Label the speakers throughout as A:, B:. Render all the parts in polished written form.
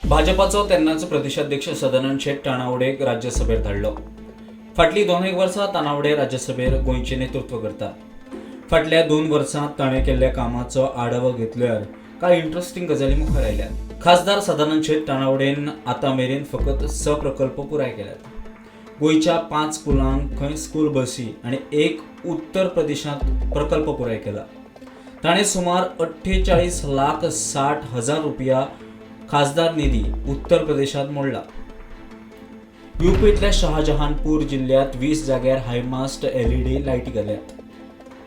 A: भाजपाचो तेन्नाचो प्रदेशाध्यक्ष सदानंद शेट तानावडेक राज्यसभेर धाडलो. फाटलीं 2 एक वर्सां तानावडे राज्यसभेर गोंयचें नेतृत्व करता. फाटल्या 2 वर्सांत ताणें केल्ल्या कामाचो आढावो घेतल्यार कांय इंट्रस्टिंग गजाली मुखार आयल्यात. खासदार सदानंद शेट तानावडेन आतां मेरेन फकत 6 प्रकल्प पुराय केल्यात. गोंयच्या 5 स्कुलांक खंय स्कूल बसी आनी 1 उत्तर प्रदेशांत प्रकल्प पुराय केला. ताणें सुमार 48,60,000 रुपया खासदार निधी उत्तर प्रदेशांत मोडला. युपींतल्या शहाजहानपूर जिल्ल्यांत 20 जाग्यार हायमास्ट एलईडी लायटी घाल्यात.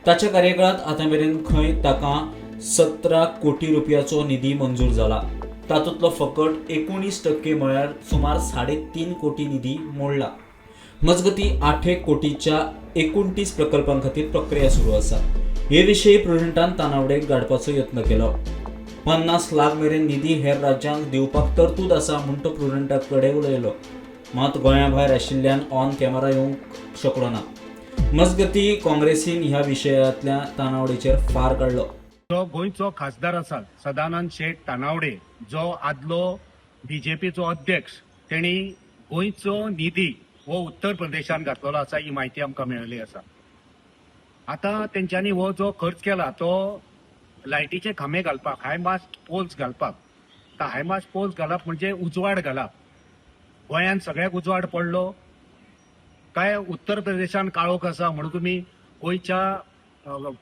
A: ताच्या कार्यकाळांत आतां मेरेन खंय ताका 17 कोटी रुपयाचो निधी मंजूर जाला. तातूंतलो फकत 19% म्हळ्यार सुमार 3.5 कोटी निधी मोडला. मजगती 8 कोटीच्या 29 प्रकल्पां खातीर प्रक्रिया सुरू आसा. हे विशीं प्रुडंटान तानावडेक गाडपाचो यत्न केलो. 50 लाख मेरेन निधी हेर राज्यांक दिवपाक तरतूद आसा म्हूण तो प्रुडंटा कडेन उलयलो. मात गोंया भायर आशिल्ल्यान ऑन कॅमेरा येवंक शकलो ना. मजगती काँग्रेसीन ह्या विशयांतल्या तानावडेचेर फार काडलो.
B: जो गोंयचो खासदार आसा सदानंद शेट तानावडे, जो आदलो बीजेपीचो अध्यक्ष, तेणी गोंयचो निधी हो उत्तर प्रदेशान घातलेलो आसा ही म्हायती आमकां मेळिल्ली आसा. आतां तेंच्यांनी हो जो खर्च केला तो लायटीचे खांबे घालपाक, हाय मास्ट पोल्स घालपाक. आतां हाय मास्ट पोल्स घालप म्हणजे उजवाड घालप. गोंयांत सगळ्याक उजवाड पडलो काय उत्तर प्रदेशान काळोख आसा म्हणून तुमी गोंयच्या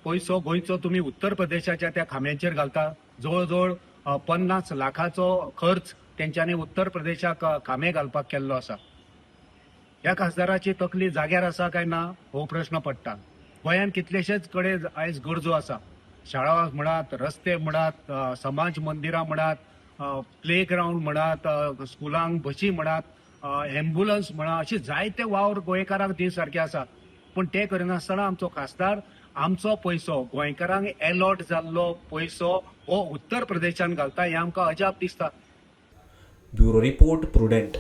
B: पयसो गोंयचो तुमी उत्तर प्रदेशाच्या त्या खांब्यांचेर घालता. जवळ जवळ 50 लाखाचो खर्च तेंच्यांनी उत्तर प्रदेशाक खांबे घालपाक केल्लो आसा. ह्या खासदाराची तकली जाग्यार आसा काय ना हो प्रश्न पडटा. गोंयांत कितलेशेच कडेन आयज गरजो आसा. शाळा म्हणात, रस्ते म्हणात, समाज मंदिरां म्हणात, प्ले ग्रावंड म्हणात, स्कुलांक बशी म्हणात, एम्बुलन्स म्हणा, अशे जायते वावर गोंयकारांक दी सारके आसा. पूण ते करिनासतना आमचो खासदार आमचो पयसो, गोंयकारांक एलॉट जाल्लो पयसो हो उत्तर प्रदेशान घालता हें आमकां अजाप दिसता.
A: Bureau report, Prudent.